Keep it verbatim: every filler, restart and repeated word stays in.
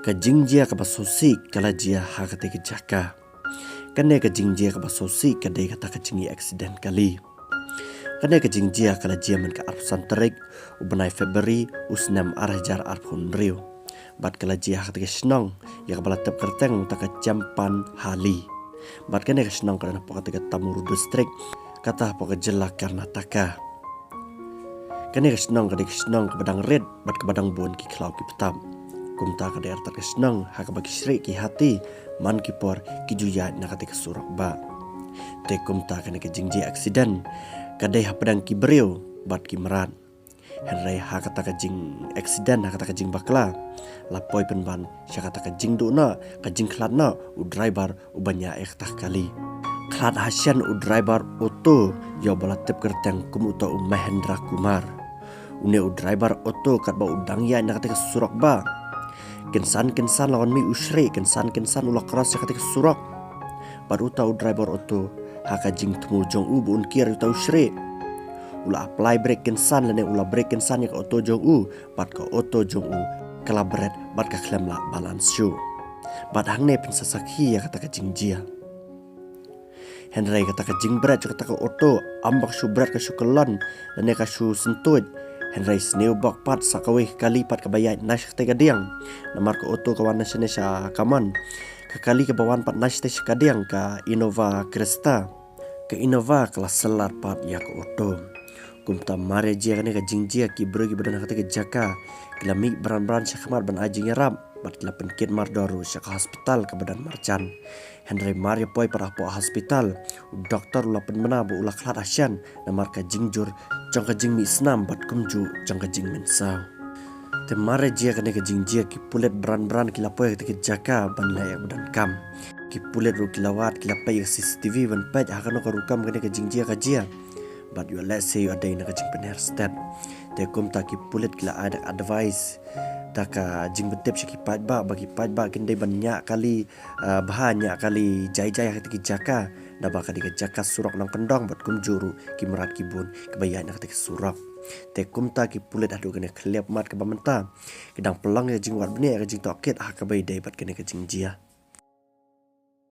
Ka jingjia kaba sngewsih ka la jia ha katei ka jaka. Kane ka jingjia kaba sngewsih ka dei kata ka jingïa accident kali. Kane ka jingjia ka la jia mynta ka arphew san tarik u bnai February u snem ar hajar arphew hynriew. Bad ka la jia ha katei ka shnong ïa kaba la tip kyrteng mynta ka Champanhali. Bad kane ka shnong ka dang hapoh katei ka Tamoor district, kata hapoh ka jylla Karnataka. Kane ka shnong ka dei ka shnong kaba dang rit bad kaba dang bun ki khlaw ki btap. Kumta ka dei artat ka shnong ha kaba ki shrieh ki hati man ki por ki ju ïaid na katei ka surok bah. Te kumta kane ka jingjia accident ka dei hapdeng ki briew bad ki mrad. Hynrei ha kata ka jing accident, ha kata ka jingbakla, la poi pynban sha kata ka jingduh noh, ka jingkhlad noh u driver uba ñiah ïa kata ka kali. Khlad hashen u driver auto ïa uba la tip kyrteng kum uta u Mahendra Kumar. Une u driver auto katba u dang ïaid na katei ka surok bah, kynsan kynsan la wan mih u shrieh, kynsan kynsan u la cross ïa katei ka surok. Bad uta u driver auto, ha ka jingthmu jong u ba un kiar ïa uta u shrieh, u la apply brake kynsan lane u la brake kynsan ïa ka auto jong u, bad ka auto jong u ka la bret bad ka khlem lah balance shuh. Bad hangne phin sa sakhi ïa kata ka jingjia. Hynrei kata ka jingbret jong kata ka auto, ym ba ka shu bret ka shu kyllon lane ka shu syntuid. Hynrei sniew bok pat sa kawei ka kali pat kaba ïaid na sha katei ka diang. Namar ka auto ka wan na shane sha kammon. Ka kali kaba wan pat na shatei sha ka diang ka Innova Crysta. Ka Innova ka la syllar pat ïa ka auto. Kumta mar ïa jia kane ka jingjia, ki briew kiba don ha katei ka jaka ki la mih bran bran sha khmat ban ai jingïarap bad ki la pynkit mardor ruh sha ka hospital kaba don marjan. Hynrei mar ïa poi pat hapoh hospital, u doktor u la pynbna ba u la khlad hashen namar ka jingjur jong ka jingmih snam bad kumjuh jong ka jingmynsaw. Te mar ïa jia kane ka jingjia, ki pulit bran bran ki la poi ha katei ka jaka ban leh ïa ka ba donkam. Ki pulit ruh ki la wad, ki la peit ïa ka C C T V ban peit ha kano ka rukom kane ka jingjia ka jia. Bad ïoh lehse ïoh dei na ka jingpynher stet. Te kumta ki pulit ki la ai da ka advice, da ka jingbtip sha ki paidbah ba ki paidbah kin dei ban ñiah kali, ah, bha, ñiah kali jai jai ha katei ki jaka. Naba ka dei ka jaka surok nongkyndong bad kumjuh ruh ki mrad ki bun kiba ïaid na katei ka surok. Te kumta ki pulit haduh kane ka khlieh mat kaba mynta ki dang pynlong ïa ka jingwad bniah, ïa ka jingtohkit ha kaba ïadei bad kane ka jingjia.